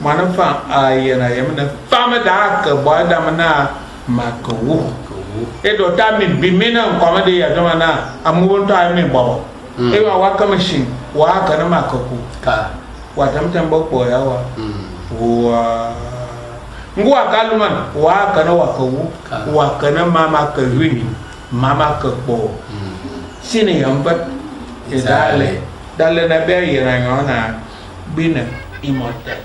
Moan fam a yiène yem ne fam da ke bo é dzam naa ma ke wu. Édo tam mibim mi ne nkôman di ya dzô ma naa, amu be ntôô ye mibôbô, éyong wa ke mesing, waa ke ne ma ke ku. Wa dzam té mbe kpoo ya wa. Waa. Nge wa ke aluman, waa ke ne wa ke wu, wa ke ne ma ma ke wiñ, ma ma ke kpoo. Tsini ya mvet é daalé da lene bia yen a ñong naa bi ne immortel.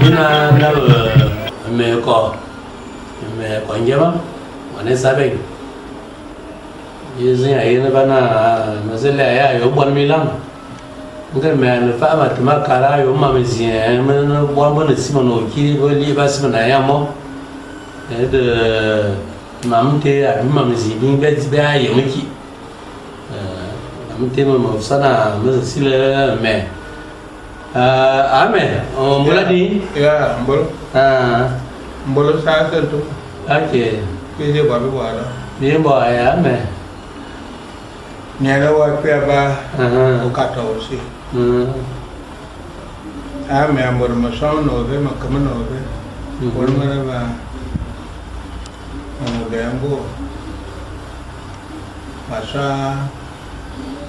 Mina na me ko me ko njema wane sabe yezi ayene bana mazele ya yo bon milan nge me ne fa ma tuma kara yo ma me zien me no bo bo ne sima no ki bo li ba sima na ya mo e de mam te a ma me zi bi be be a ye me ki mam te me mo sana me sile me ame mbola di. Ya, mbolo. Mbolo sa se tu. Okay. Kije ba bi wala. Bi bo ya me. Nyana wa pia ba o kata o si. Ame amboro ma so no ve ma kama no ve. Wala ma ba. Ma be ngo. Ma sa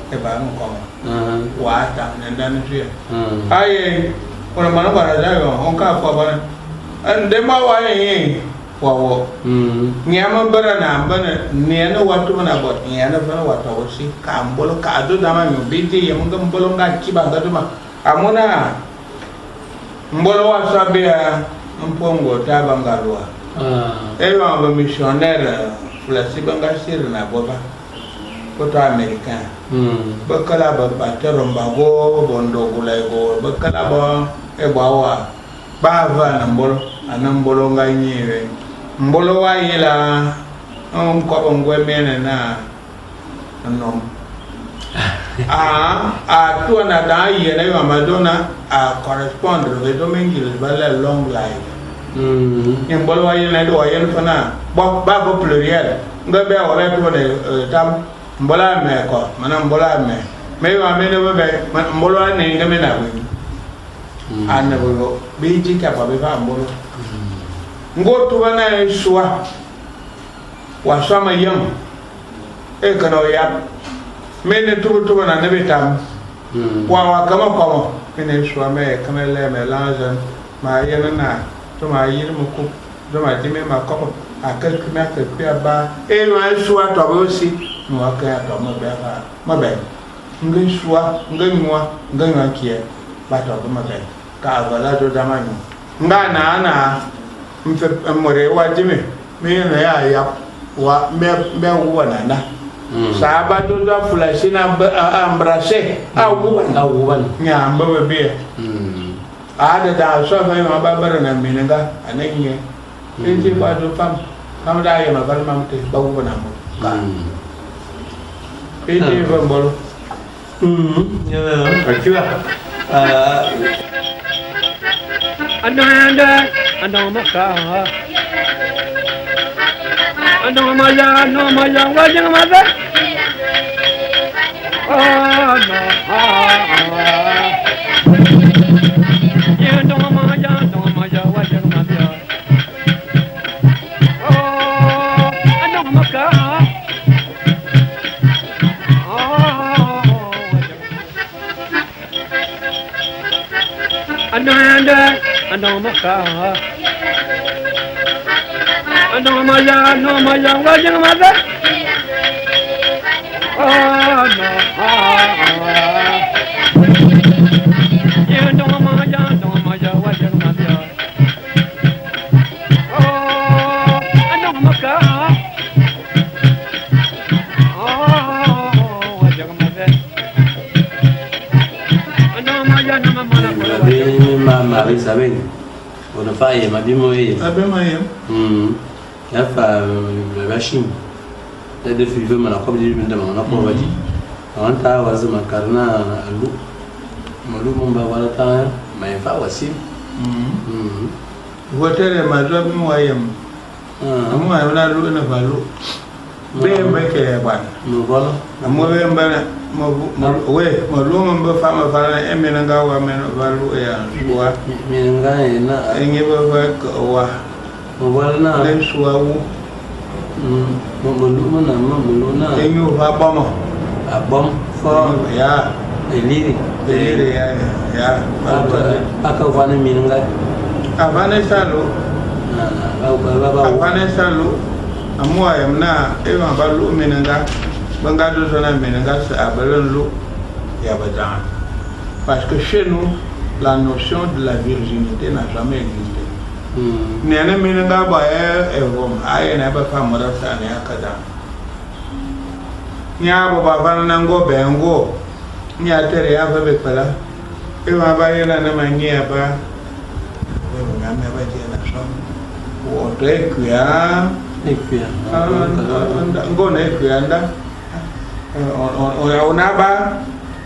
e ba mo ko. Wa ta ne nda ni tuye. Aye, wala ma no ba za yo on ka fo ba. Ande ma wa yin wa wo. Nyama bara na mbana ne na watu na bot ne na fana wata wasi ka mbolo ka do dama mi biti ye munga mbolo nga kiba nga duma amuna mbolo wa sabia mpongo ta bangalwa e wa ba missionnaire fulasi banga sir na boba koto américain bakala ba patero mbago bondo gulaigo bakala ba e bawa ba va na mbolo ana mbolo nga nyiwe mbolo wa yila nkobo ngwe mene na no a a tu na da yene yo madonna a correspondre ve domingil ba la long life ni mbolo wa yene do yene fana bo ba bo pluriel nga be wa be tu ne tam mbola me ko mana mbola me me wa me ne be mbolo ne nga me na we ana bo bi ji ka ba be ba mbolo ngo tu ba na swa wa swa ma yam e kana ya me ne tu tu na ne be tam wa wa kama kama me ne swa me kama le me la jan ma yene na to ma yiri mu ku to ma di me ma ko a ke ku me ke ku ba e wa swa to bo si no wa ka to mo be ba mo be ngi swa ngi nwa ngi nwa kie ba to mo be ka va la do da ma nyu nga na na mfe more wa dimi me na ya ya wa me me wa na na sa ba do da flash na embrasser a wu A wu nya mba be be a da da so fa ma ba bara na mi nga anan ye e ti ba do fam fam da ye ma ba ma te ba wu na mo ka e ti ba mbolo. Akiwa. Abi ma ma bi saben. Ono fa yem abi mo yem. Abi ma yem. Ya fa ba shin. Da de fi ma na ko bi bi ndama na ko ba di. An ta wa zuma karna alu. Malu mun ba wala ta ma fa wasi. Votere ma zo bi mo yem. Amu ma na lu na fa lu. Be be ke ban. Mo bolo. Amu be mbana mo we mo lu mo ba fa ma fa na e me na ga wa me va lu ya suwa. Me nga na e nge ba va ko wa. Mo bolo na le suwa wu. Mo mo lu mo na mo mo lu na. E nyu fa bom. A bom fo ya. Eliri. Eliri ya ya. Aka va na mi nga. Avane salu. Na ba ba ba. Avane salu. Amu ayam na e ma ba lu mi nga. Banga do zona mi nga sa abalon lu ya bazan. Parce que chez nous, la notion de la virginité n'a jamais existé. Nene mi nga ba e e vom aye na ba fa mora sa ne akada. Nya bo ba fa na ngo be ngo. Nya tere ya fa be pala. E ma ba yela na ma nya ba. We nga me ba je na so. Wo te kuya. Ekuya. Ngo na ekuya nda. O ya ona ba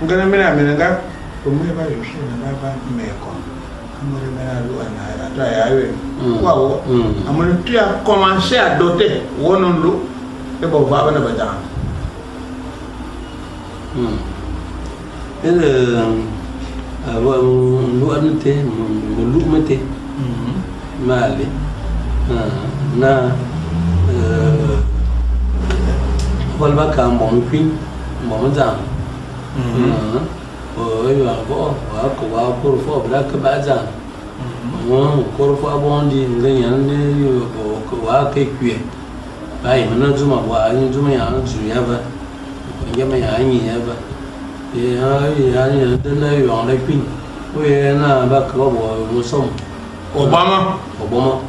ngana mina mina nga omu ba yusu na ba ba meko. Amore mena lu ana ata ya we. Kwa wo. Amore tu as commencé à doter wonon lu e bo va ba na ba da. Ele abo lu anute mo lu mate. Male. Na wal ba ka mo kwin mo zam. O yo bo wa ko wa ko fo bra ka ba zam. Mo ko fo abondi ngenya ne yo ko wa ke kwe. Ba yi na zuma wa ni zuma ya zu ya ba. Ya ma ya ni ya ba. Ya ya ya de la yo la kwin. O ye na ba ko bo mo som. Obama. Obama.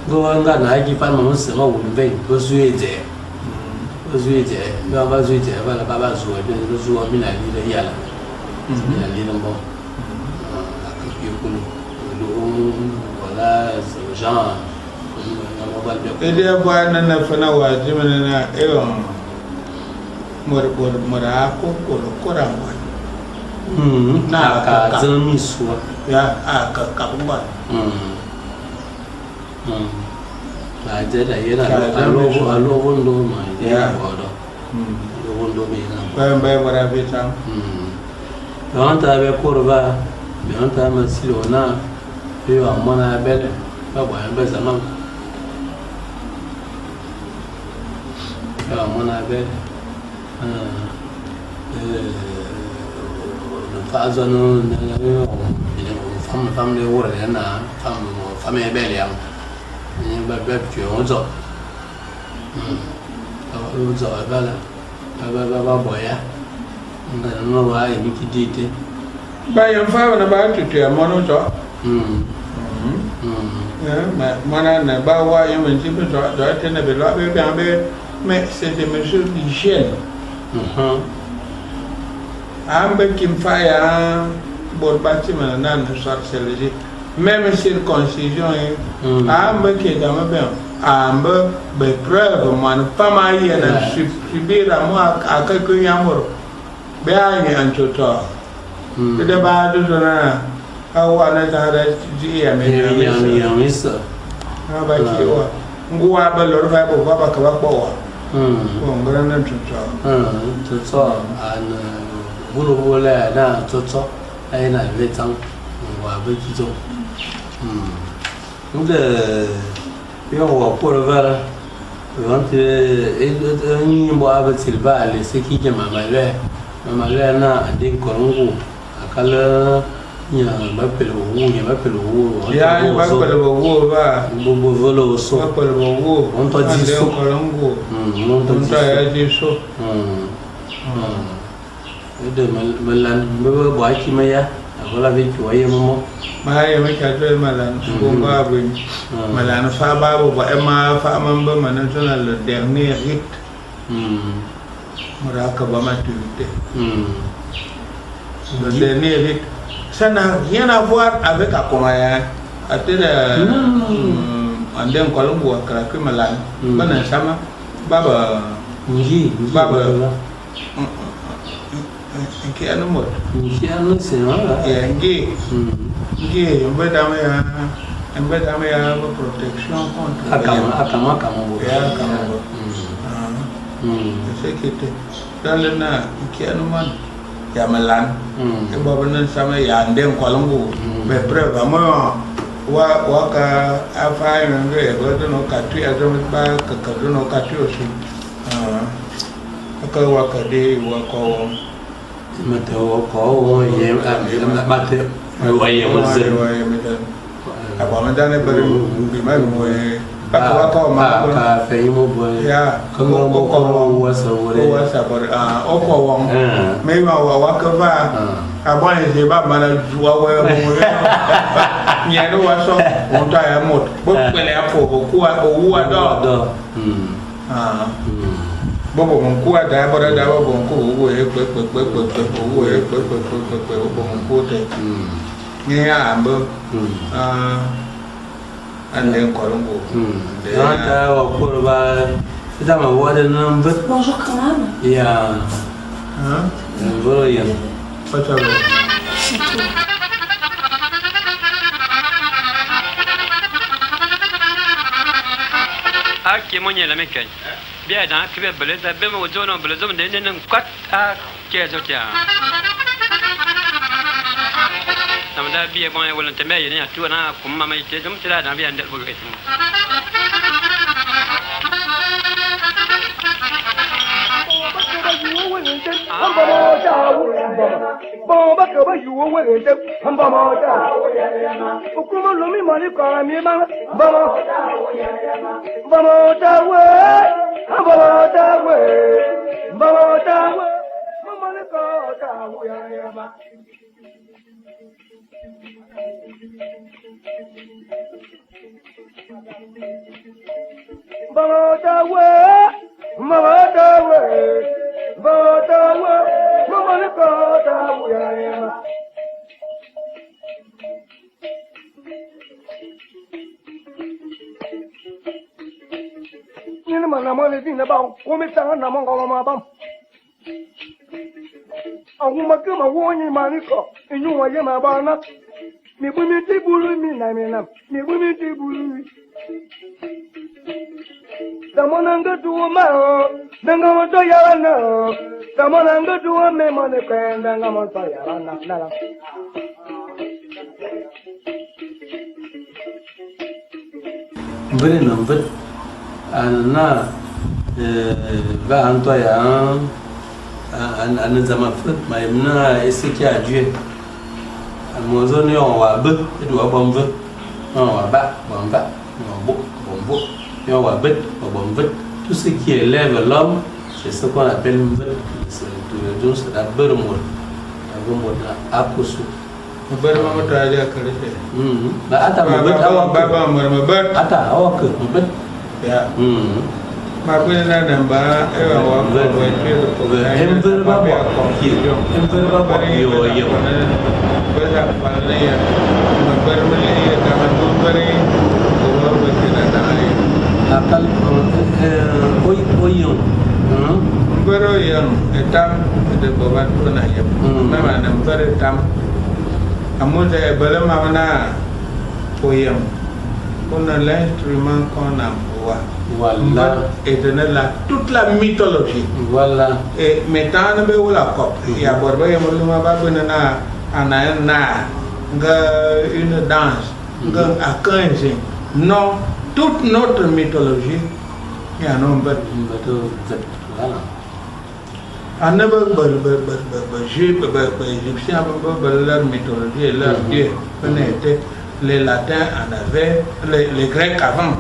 Go nga na ki fa mo se ma wu be bo su ye je. Bo su ye je, ba ba su ye je ba la ba ba su be bo su mi na li le ya la. Mi na li le bo. Ah, ki ko lu voilà Jean na mo ba be. E de ba na na fa na wa ji na na e o mor mor mor a ko ko ko ra wa. Na ka zan mi su. Ya a ka ka ba. La je da ye na alo alo wondo ma ye bo do. Alo wondo me na. Ba ba ba ra be ta. Ba ta be korba, ba ta ma silo na. Be wa mo na be ba ba be zaman. Ba mo na be. No fa zo no na yo fam fam le wo re na fam fam e be le ya. Ni ba ba ju o zo. O zo ba la. Ba ba ba ba bo ya. Nga no wa e mi ki di te. Ba yam fa na ba tu tu ya mo no zo. Ma ma na ba wa yam ji be zo zo te na be lo be be mais c'est des mesures d'hygiène. Ambe kim fa ya bor ba ti ma na na sorcellerie. Même circoncision, ambe qui est dans ma bien, ambe be preuve moi pas ma yena subir à moi à quelqu'un yamor. Be ani antoto. De ba do na awa na ta da ji ya me ya ya mi sa. Ba ki wa. Nguwa ba lor fa bo ba ka ba bo wa. Ko ngara na toto. Toto an bulu bulu na toto ai na ve tang wa be ki zo. Nde yo wa ko vera wante e ni bo aba tilba le se ki ke mama le mama le na adin korongo akala nya ba pelo wu nya ba pelo wu ya ba pelo wu ba bo bo volo so ba pelo wu on to di so korongo on to di so ya di so de malan bo bo ki ma ya akola be ki waye mo ma ye me ka to malan ko ba bu malan fa ba bo ba ma fa man ba man tona le dernier rite mora ka ba maturité le dernier rite Ça n'a rien à voir avec Akomaya. Atele ande nkolongu wa krakri malan. Bana sama baba Nji, nji. Baba. Nke anu mo. Nji anu se wala. Ya ngi ngi mbe dama ya mbe dama ya protection contre. Akama akama akama bo. Ya akama bo. Sécurité. Dans le na nke anu man ya malan. E baba nan sama ya ande nkolongu. Be preuve amo wa wa ka afa nge e go no ka tu ya zo ba ka ka no ka tu osu. Ah. Ka wa ka de wa ko Mate o ko o ye mate o ye mo ze. Wa ye me dan. Abo me dan e bari bi ma mo e ka wa ko ma Ka ka fe mo bo. Ya. Ko mo mo ko mo wa sa wo O wa sa bori ah o ko won. Me wa wa wa ka va. Abo ni se ba ma na ju wa wa mo re. Nye no wa so on ta ya mo. Bo pele afo bo ku wa o wa do. Do. Ah. Bobo mo ku ada bo da bo bo ku wo e pe pe pe pe pe wo e pe pe pe pe pe bo mo ku te. Nye ya ambo. Ah. Ande nkolongo. Na ta wa ko ba ita ma wa de nan but. Bonjour quand même. Ya. Hein? Voro ya. Pas ça. C'est tout. A ke mo nyela me kany bia da ke be bele da be mo jo no bele zo ne ne ne kwat a ke zo kya na da bia bon wala te me ye ne tu na kum ma me te zum te da bia ndel bo ke Mbere na mbet ana ba anto ya an zama fut ma yimna esiki adue mozo ni on wa be edu wa bomve on wa ba bomva on bo bombo on wa bet bomve. Tout ce qui élève l'homme, c'est ce qu'on appelle mvet. C'est tout c'est la bermol. La bermol na akusu. Bar ma mata aja kare se. Ba ata mo bet awa ba ba mo ma bar. Ata awa ke mo bet. Ya. Ma ko na dan ba e wa wa ko wa ti ko. Ember ba bo. Ember ba bo yo yo. Ba da pa ne ya. Ma bar ma le ya ta ma tu bare ko wa ba ti na da ai. Akal oi oi yo. Mbero yang etam de bobat ko na yem. Ma ma na bar tam. Amuze ebele mamna oyem. On a l'instrument qu'on envoie. Voilà. Et donner la, toute la mythologie. Voilà. Et maintenant, on a la cop. Il y a Borba, il y a Moluma, na une danse, a 15. Non, toute notre mythologie, il y a un nombre. Voilà. Égyptiens, leur mythologie et leur dieu. Les Latins en avaient, les Grecs avant.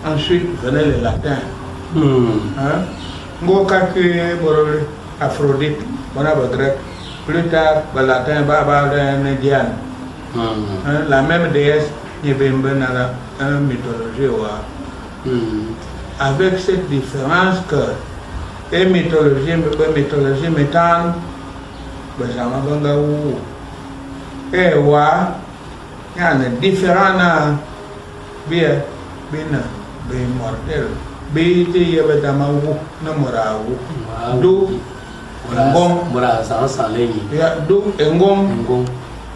Ensuite venaient les Latins. Hein? Aphrodite, on a grec. Plus tard, les Latins, Diane. La même déesse, il y avait une mythologie. Avec cette différence que et mythologie, mythologie, métal, ben, ça m'a E wa ya ne différent na bia bina be mortel be te ye be dama wu na mora wu du ngom mora san san le yi ya du ngom ngom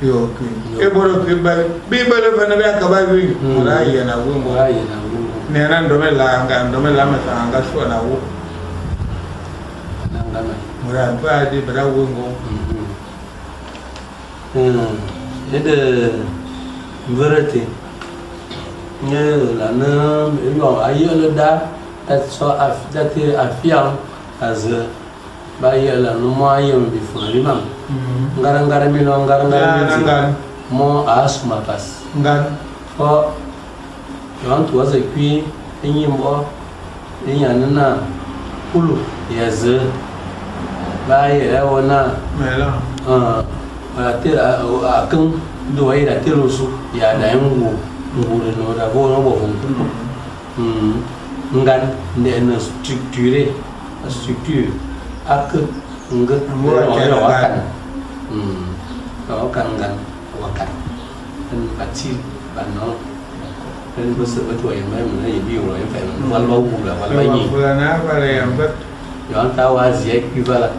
yo ki e boro ki ba bi bele fana be ka ba wi mora ye na wu mora ye na wu ne na ndome la nga ndome la ma sa nga so na wu na nga ma mora ba di bra wu ngom. Ede mverete nye la ne yo aye le da ta so af da te afiang az ba ye la no mo aye bi fo ri mam ngara ngara mi no ngara ngara mi ngara mo asuma pas ngara fo yo antu aze kui enyi mo enya na kulu ya ze ba ye la wona mela a keng do wa ira telo su ya da ngu ngu de no da bo no bo fun ngan ne na structuré structure ak ng no wa kan no kan ngan wa kan en pati ba no en bo se ba to yin mai mun ne bi ro yin fa wal ba wu la wal ba yi la na ba le yam ba yo an ta wa zi ku ba la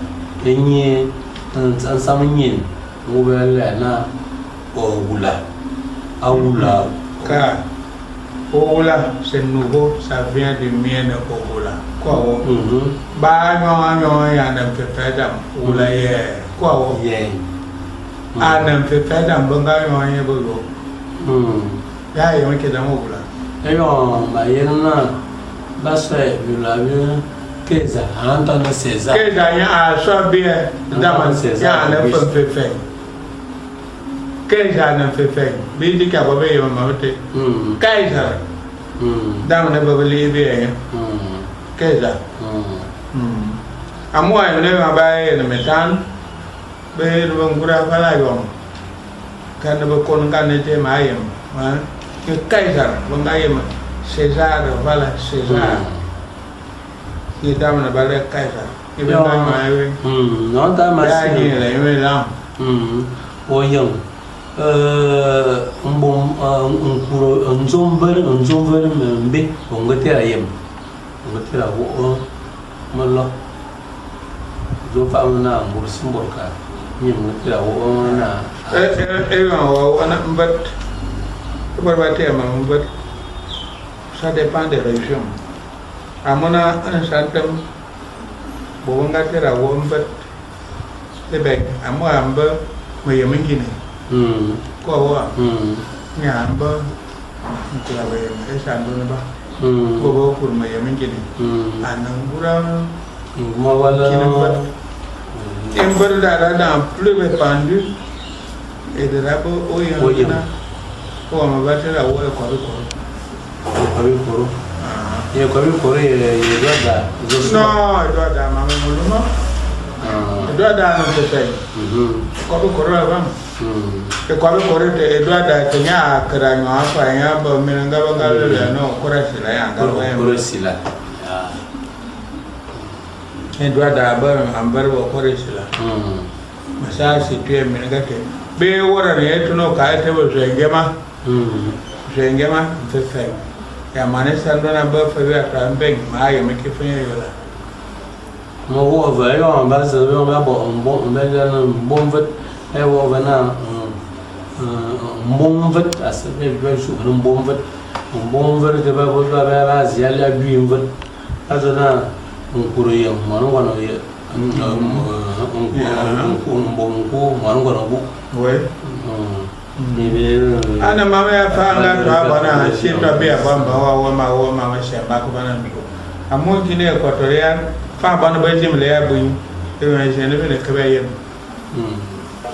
enyi an sam nyin ngubele na owula awula ka owula c'est nouveau, ça vient du mien owula quoi wo ba nyo nyo ya na pepe dam owula ye quoi wo ye a na pepe dam bunga nyo ye bo lo ya ye ke dam owula eyo ba ye na ba se yula bi keza anta na César keza ya a so bi dam ya na pepe keza na pepe bi di ka ba be yo ma te kaiser dam na ba li bi ye keza amu ayo ne ma ba ye na metan be no ngura fala yo kan ba kon kan ne te ma ye ma ke kaiser ba nga ye ma César vala César ni dam na ba le kaiser ni ba ma ye no ta ma si ni le me la o yang mbom nkuro nzomber nzomber mbe ongetera yem ongetera wo molo zo fa na mbur simbor ka ni ongetera wo na e e wa na mbat ba ba te ma mbat ça dépend des régions amona un santem bo ngatera wo mbat e be amo amba mo yemingine ko wa nyamba nkula be esa ndona ba ko bo kur ma yemingine anangura mo wala ember da da dans plus répandu et de là o yona ko ma ba tera wo ko ko ko ko ye ko ko ye ye do da no do da ma mo no do da no te sei ko ko ra ba e ko ko re te do da te nya kra nya fa nya ba mi nga ba nga le no ko ra sila ya nga ba ko ra sila e do da ba am bar bo ko ra sila ma sa si tu mi nga te be wora ne tu no ka te bo zengema zengema fe fe ya mane sa ndo na ba fa ya ta mbeng ma ye me ke fe yo la mo wo va yo ba ze yo ba bo bo be na bo vet e wo va na mbom vet as be be su mbom vet mbom vet de ba bo ba ba zia la bi vet azana nkuru ye mo no no ye mbom ku mo no no bu we ni be ana mama ya fa nga to abana si to be ba ba wa wa ma wa ma se ba ko bana ndo amu kine equatorial fa bana ba jim le ya bu e ma je ne be ke ba ye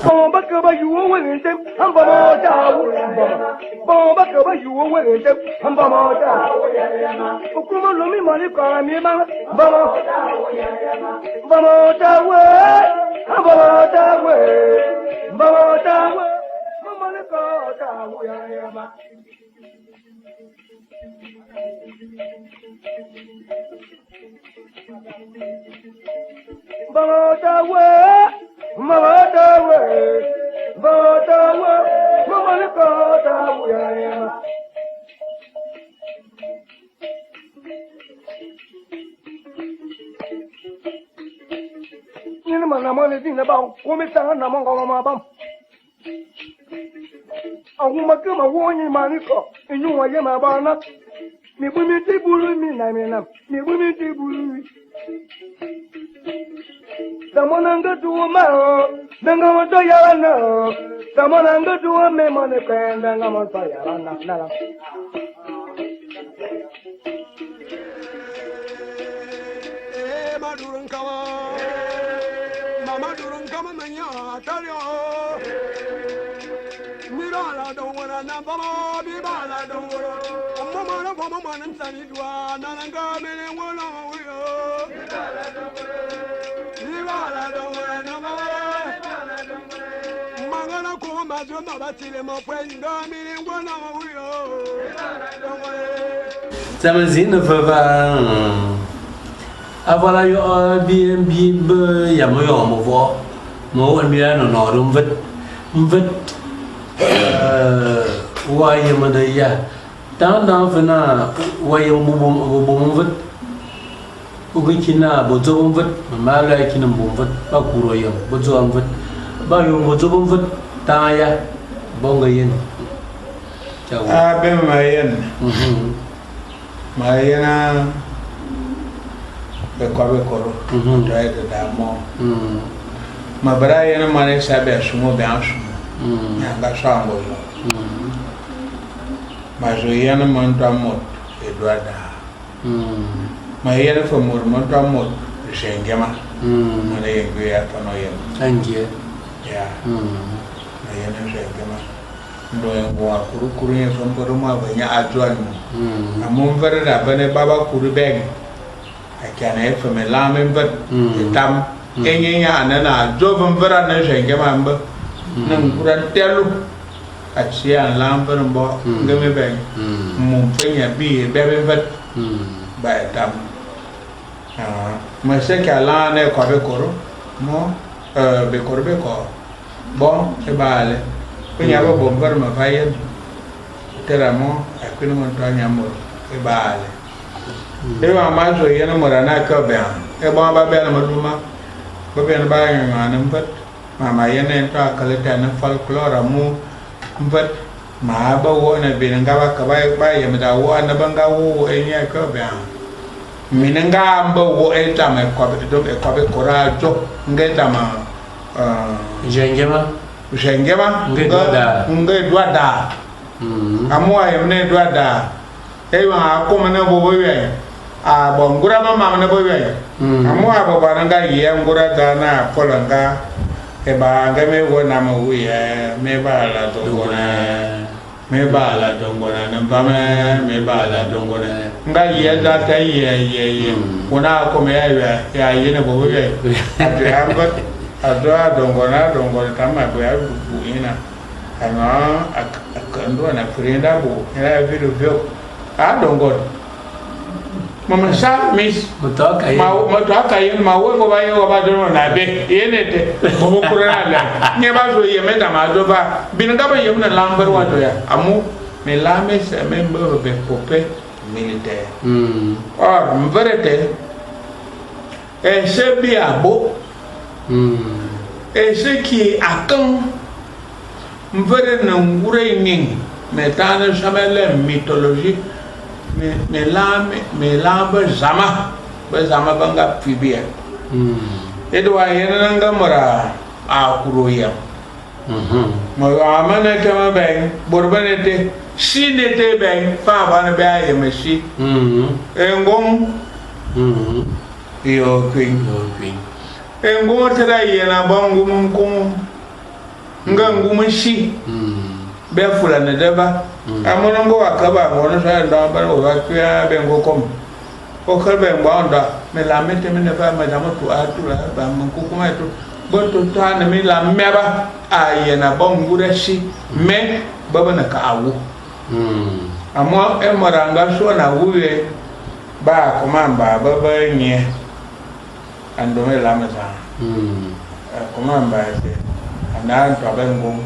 Bomba que ba yu wo wen de hamba mo da wo bomba que ba yu wo wen de hamba mo da okuma lo mi mali ka mi ma bomba bomba da we hamba mo da we bomba da we mama le ka Tsama zine feva avala yo bi bi be ya mo yo mo vo mo mi ya no no mvet mvet wa ye mo de ya tan dan fena wa ye mo bo bo mvet o kina bo zo mvet ma la kina bo mvet ba kuro yo bo zo mvet ba yo bo zo mvet ta ya bonga yen. A be ma yen. Ma yena be ko be koro. Do e da mo. Ma bara yena ma ne sa be sumo be an sumo. Ya ga so ango zo. Ma zo yena mo to mo e do da. Ma yena fo mo mo to mo jengema. Ma ne ye ya to no yen. Angie. Ya. Ma yena jengema. Ndo ngo akuru kuru ye fo mboro ma ba nya adwa ni. Amu mvere da bane baba kuru beng. Akana e fo me la me mver. Tam enye nya anana jo mvere na jengema mba. Na ngura telu. Achia la mvere mbo ngeme beng. Mu fenya bi be be mver. Ba tam. Ah, ma se ka la ne ko be koro. Mo be koro be ko. Bon e ba le. Kunya ba bombar ma fayen tera mo akuni mo to nya mo e baale e wa ma zo yena mo rana ka be e ba ba be na maduma ba be na ba nga na mbat ma ma yena to akale ta na folklore mu mbat ma ba wo na be nga ba ka ba ba ye da wo na ba nga wo e nya ka be mi nga ba wo e ta ma ko be do e ko be coraggio nge ta ma jengema jengema nge dwa da amu ayem ne dwa da e ma ko mena bo bo ye a bo ngura ma ma na bo ye amu a bo ba nga ye ngura da na pola nga e ba nga me wo na mo wi ye me ba la do go na me ba la do go na ba me me ba la do go na nga ye da ta ye ye ye ona ko me ya ya ye ne bo bo ye a ba adwa dongona dongona tama bo ya bu ina ama akando na prenda bo era viro vio a dongona mama sa miss mutoka ye ma mutoka ye ma wo ko ba ye ko ba do na be yene te bo ko na la nye ba zo ye me da ma do ba bin ga ba ye na lamber wa do ya amu me la me se me be be pope militaire or mverete e se bi abo E ce qui attend mvere na ngure ning me tana jamais la mythologie me la me la ba zama ba zama banga fibia e do ayena nga mora a kuroya mo amana tama ben borbane te si ne te ben fa ba na ba ye me si e ngong yo queen Engo tera yena bangu munku nga ngumu si be fula ne deba amono ngo akaba ngono sa ndo ba o ba kuya be ngo kom o ka be ngo ndo me la mete me ne ba ma jamo tu atu la ba munku kuma tu Bo to to a ne mi la meba a yena bo ngura si me ba ba na ka awu. Amo e moranga so na wuwe ba komamba ba ba nye andome la maza. Komamba se ana to ba ngum.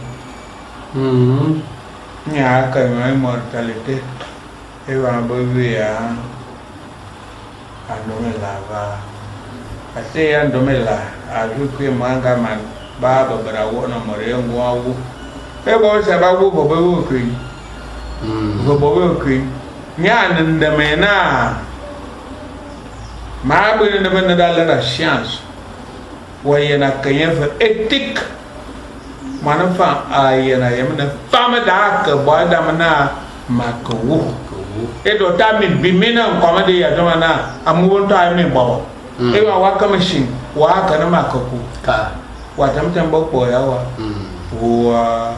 Nya ka yo immortalité e wa bo wi ya andome la va. Ase andome la a ju kwe manga man ba ba bra wo no more ngwa wu. E bo se ba wu bo bo wo kwe. Bo bo wo kwe. Nya ndeme na ma bu ne ben da la science. Wa yena kenye fe éthique. Mana fa a yena yemne fama da ka bo da mana ma ko wu. E do ta mi bi mi na nkoma de ya dama na amu bon ta mi bo. E wa wa ka machine wa ka na ma ko ku. Ka. Wa tam tam bo ko ya wa. Wa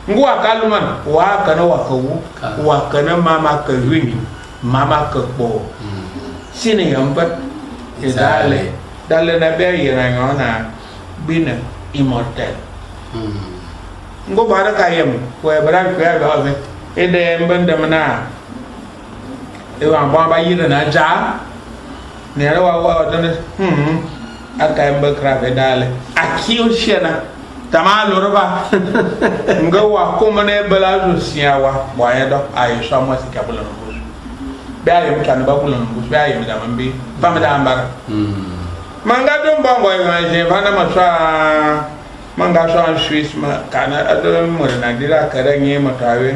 ngwa ka luman wa ka na wa ka wu. Wa ka na mama ka wi mama ka bo. Sine yamba e dale dale na be yena ngona bina immortel. Ngo bara ka yem ko e bara ko ya ba e de mbende mna e wa ba ba yire na ja ne ra wa wa to ne aka mbe kra fe dale akio shena tama loroba ngo wa ko mene bela zo sia wa bo ya do ayi so mo si ka bula no busu be ayi mka no ba bula no busu be ayi mi da mambi ba mi da ambara manga do mbongo e ma je va na ma sa manga so en Suisse ma kana ado mo na dira kare nyi mo tawe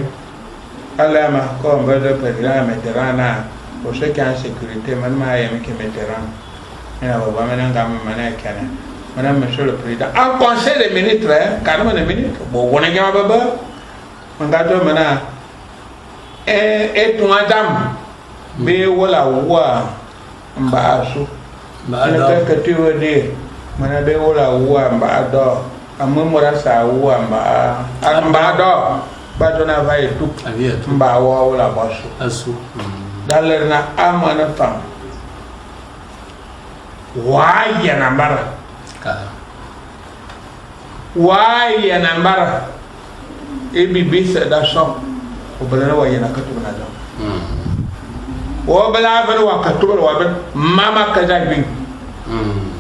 ala ma ko mbe de président Mitterrand pour ceux qui en sécurité man ma yem ki Mitterrand ina ba ba mena ngam ma na kana madame monsieur le président en conseil des ministres kana ma ministre bo wona ga ba ba manga do mana e e tun adam be wala wa mba asu Ba ne do. ka ka ti wo de mana be wala wa mba do amu mora sa wa mba a mba do ba to na va etu Avia tu. mba wa wala ba su Asu. daler na amana fam wa yana mbara Ka. wa yana mbara e bi bi se da so o bala na wa yana ka tu na do o bala fa wa ka tu wa ba mama ka ja bi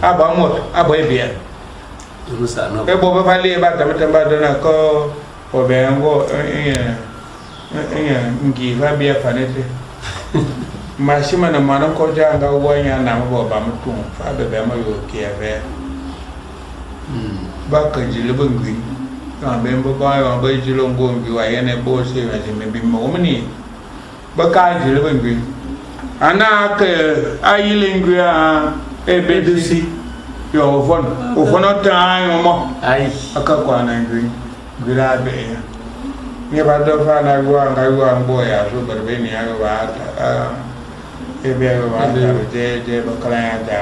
aba mo aba e bi Musa no. e bo ba fa le ba ta ta ba do na ko o be ngo e e ngi fa bi fa ne te mashima na mwana ko ja nga wanya na mo ba mutu fa be be mo yo ke be ba ka jile ba ngui ka be mbo ba yo ba jile ngo ngi wa yene bo se wa je me bi mo mni ba ka jile ba ngui ana ke ayile ngui a e be si yo fon o fon ta yo mo Ai. aka kwa na ngui ngui ra be ya ni ba do fa na gwa nga gwa mbo ya so berbe ni ya ba ta e be ba ta je je ba kala ya ta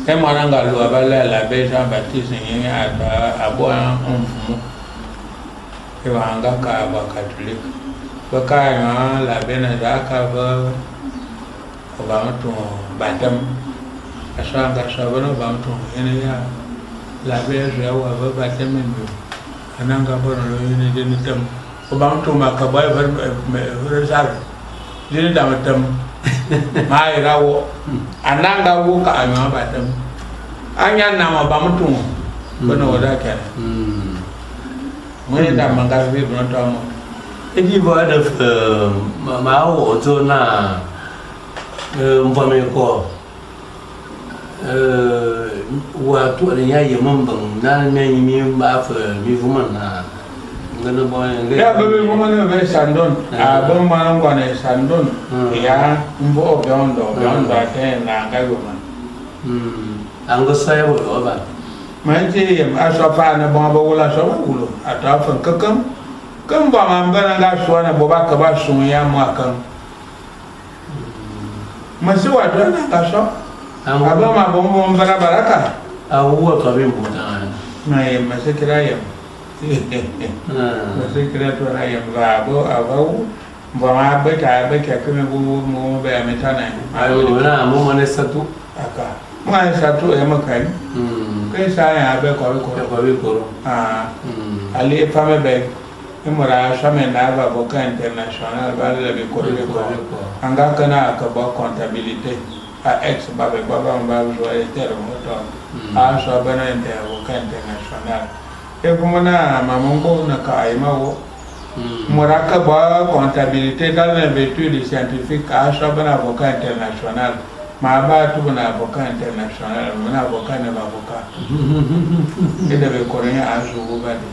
e mwana nga lu aba la la be Jean Baptiste ni aba abo an mfumu e wa nga ka ba catholique ba ka ya la be na da ka ba ba to batam asa nga sa ba no ba to ene ya la be ya wa ba batam ni ananga ba no ni de ni tam o ba to ma ka ba ba me sar jini da tam ma ira wo ananga wo ka anyo ba tam anya na ma ba mutu ko no da ka mo ni da manga bi no to mo E di bo da ma ma wo zo na mbo me ko wa tu ne ya ye mon bang na me mi ba fa mi vu man na ngana bo nge ya be be mo ne be sandon a bo ma ngo ne sandon ya mbo be ondo be ondo te na ga go ma ango sa ya bo ba ma ti yem a so fa na bo bo wala so ba wulo a ta fa kakam kam ba ma mbana ga so na bo ba ka ba sun ya mo akan ma si wa to na ka so ango aba ma bo mo mbana baraka a wo to bi mbo ta ma yem ma se kira yem ma se kira to na yem ba bo aba wu bo ma be ka be ka ke me bo mo be me ta na ayo na mo mo ne sa tu aka Mwa sa tu e mo kan. Ke sa ya be ko ko. Ko be ko. Ah. Ali fame be imura same na ba avocat international ba le be ko be ko. Anga kana ka ba comptabilité a ex ba be ba ba ba zo e ter mo to. A so ba na inter avocat international. E kuma na mamongo na ka ai ma wo. Mura ka ba comptabilité dans les scientifiques a so ba na avocat international. Ma ba tu na avocat international, na avocat na avocat. E de be ko ne a zo ba de.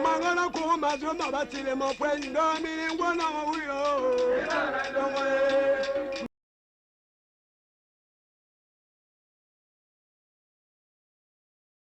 Mangana ko ma zo ma ba tile mo pwe ndo mi ngona wo yo.